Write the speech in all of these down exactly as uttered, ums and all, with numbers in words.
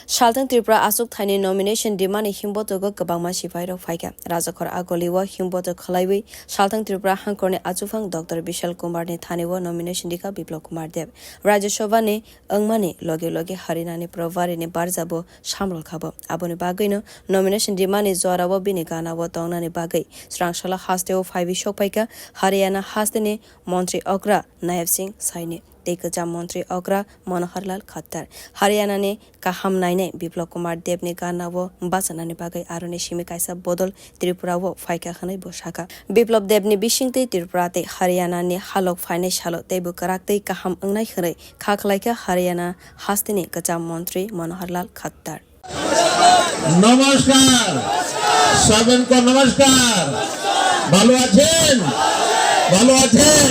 Salthang Tripura achuk thaini nomination rimani himbotogo kwbangma sipairok phaikha. Rajakhor Agoli o himbotok khwlaiwi Salthang Tripura hangkorni achuphang Doctor Bishal Kumar ni thani o nomination rikha Biplab Kumar Deb. Rajya Sabha ni wngmani loge loge Haryana ni Probari ni barjabo samrol khabo. Aboni bagwino nomination rimani jora o bini gana o tongnani bagwi swrang salo haste o phaiwi sokphaikha Haryana haste ni montri okra Nayab Singh Saini tei kwcham montri okra Manohar Lal Khattar. Haryana ni kaham nainai Biplab Kumar Deb ni gana o bachanani bagwi aroni simi kaisa bodol Tripura o phaikha hwnwi bo sakha. Biplab Deb ni bisingtwi Tripura tei Haryana ni halok phainai salo teibo kwraktwi kaham wngnai hwnwi kha khlaikha Haryana hasteni kwcham montri Manohar Lal Khattar. নমস্কার, সবেনকো নমস্কার। ভালো আছেন? ভালো আছেন?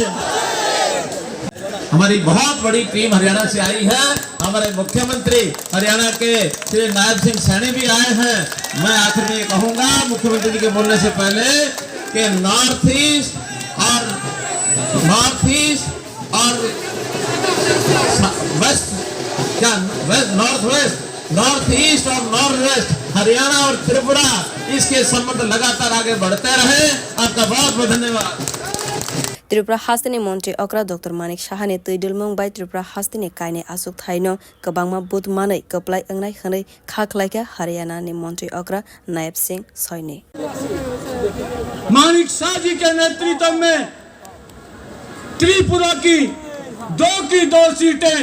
हमारी बहुत बड़ी टीम हरियाणा से आई है। हमारे मुख्यमंत्री हरियाणा के श्री नायब सिंह सैनी भी आए हैं। मैं आखिर में ये कहूंगा मुख्यमंत्री जी के बोलने से पहले कि नॉर्थ ईस्ट और नॉर्थ ईस्ट और वेस्ट, क्या west, north west, north east और नॉर्थ वेस्ट, हरियाणा और त्रिपुरा, इसके संबंध लगातार आगे बढ़ते रहे। आपका बहुत बहुत धन्यवाद। Tripura hasteni montri okra Doctor Manik Saha ni twi dulmung bai Tripura hasteni kainwi achuk thaino kwbangma vote manwi kwplai wngnai hwnwi kha khlaikha Haryana ni montri okra Nayab Singh Saini. Manik शाह जी के नेतृत्व में त्रिपुरा की दो की दो सीटें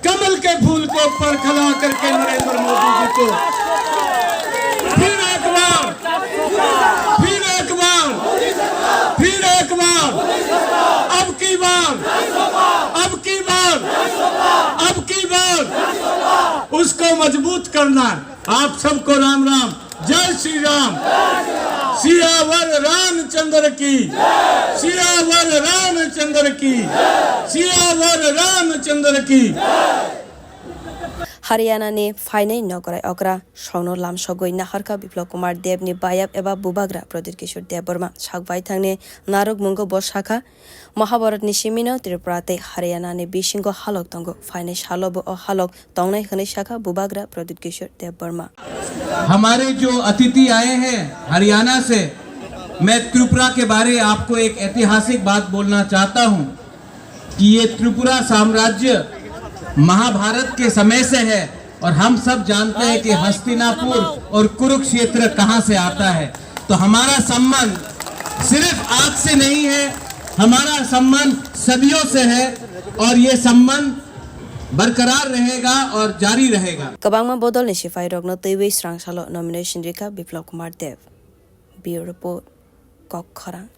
कमल के फूल को ऊपर खड़ा करके नरेंद्र मोदी जी को फिर एक बार, फिर एक बार, फिर एक बार, अब की बार, अब की बार, अब की बार उसको मजबूत करना है। आप सबको राम राम, जय श्री राम। सियावर रामचंद्र की, सियावर रामचंद्र की, सियावर रामचंद्र की। Haryana ni phainai nokrai okra songno lamsogwi naharkha Biplab Kumar Deb ni bayap eba bubagra Pradyut Kishore Debbarma. Sak baithangni narwkmungo bo sakha, Mahabharat ni simino Tripura tei Haryana ni bisingo halok tongo. Phainai salo bo o halok tongnai hwnwi sakha bubagra Pradyut Kishore Debbarma. हमारे जो अतिथि आए हैं हरियाणा से, मैं त्रिपुरा के बारे आपको एक ऐतिहासिक बात बोलना चाहता हूँ कि ये त्रिपुरा साम्राज्य महाभारत के समय से है और हम सब जानते हैं कि हस्तिनापुर और कुरुक्षेत्र कहाँ से आता है। तो हमारा संबंध सिर्फ आज से नहीं है, हमारा संबंध सदियों से है और ये संबंध बरकरार रहेगा और जारी रहेगा। Kwbangma bodolni sipairokno twiwi swrang salo nomination rikha Biplab Kumar Deb. Bureau Report, Kokkhorang.